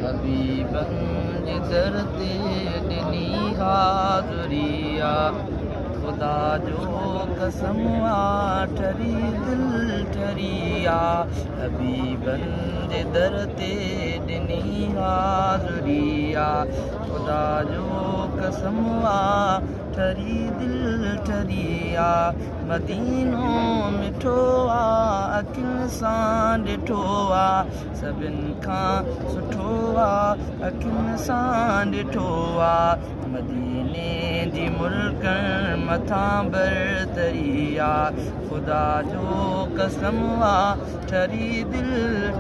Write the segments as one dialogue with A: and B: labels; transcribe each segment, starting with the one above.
A: حبيبن جي در تي ڏني حاضري آ. خدا جو قسم آ ٺري دل ٺري آ. حبيبن جي در تي ڏني حاضري آ. خدا جو قسم آ ٺري دل ٺري آ. مدينو مٺو آ اکين سان ڏٺو آ. سڀن کان سٺو آ اکين سان ڏٺو آ. مديني جي ملڪن مٿان برتري آ. خدا جو قسم آ ٺري دل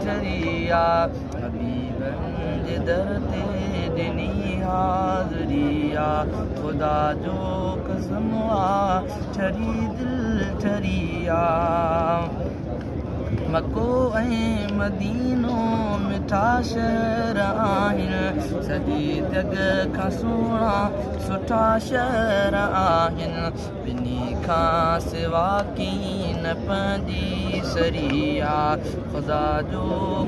A: ٺري آ. حبيبن جي در تي ڏني حاضري آ. خدا جو قسم آ ٺري دل ٺري آ. مڪو ۽ مدينو مٺا شهر آهن. سڄي جڳ کان سهڻا سٺا شهر آهن. ٻنهي کان سوا ڪين پنهنجي سري آ. خدا جو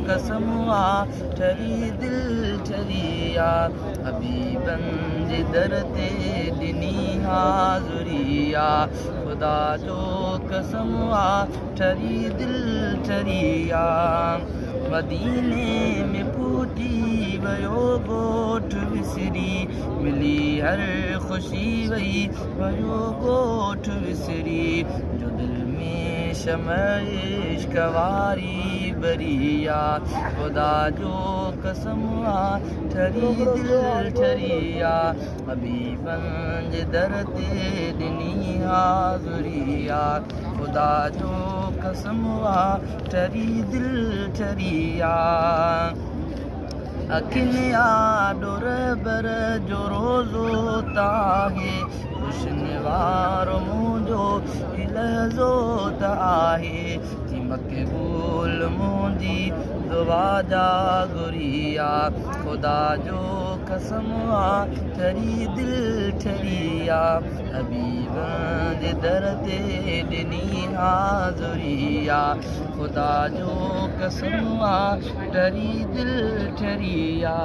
A: قسم آ ٺري دل ٺري آ. حبيبن جي در تي ڏني حاضري آ. خدا جو قسم آ ٺري دل ٺري آ. مديني ۾ پهچي ويو ڳوٺ وسري. ملي هر خوشي وئي ويو ڳوٺ وسري. جو دل ۾ شمع عشق واري ٻري آ. خدا جو قسم آ ٺري دل ٺري آ. حبيبن جي در تي ڏني حاضري آ. خدا جو قسم آ ٺري دل ٺري آ. اکين آڏو رهبر جو روزو ته آهي. حسن وارو منهنجو هي لحظو ته آهي. ٿي مقبول منهنجي دعا جا گهري آ. خدا جو قسم آ ٺري دل ٺري آ. حبيبن جي در تي ڏني حاضري آ. خدا جو قسم آ ٺري دل ٺري آ.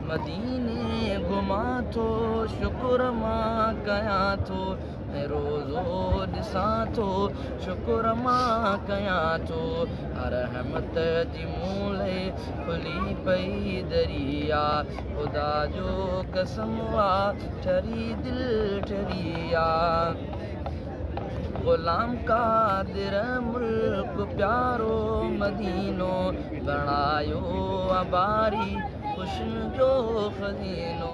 A: مديني گهمان ٿو شڪر مان ڪيان ٿو. ۽ روزو ڏسان ٿو شڪر مان ڪيان ٿو. رحمت جي مون لئي کلي پئي دري آ. خدا جو قسم آ ٺري دل ٺري آ. غلام قادر ملڪ پيارو مدينو. بڻايو آ باري حسن جو خزينو.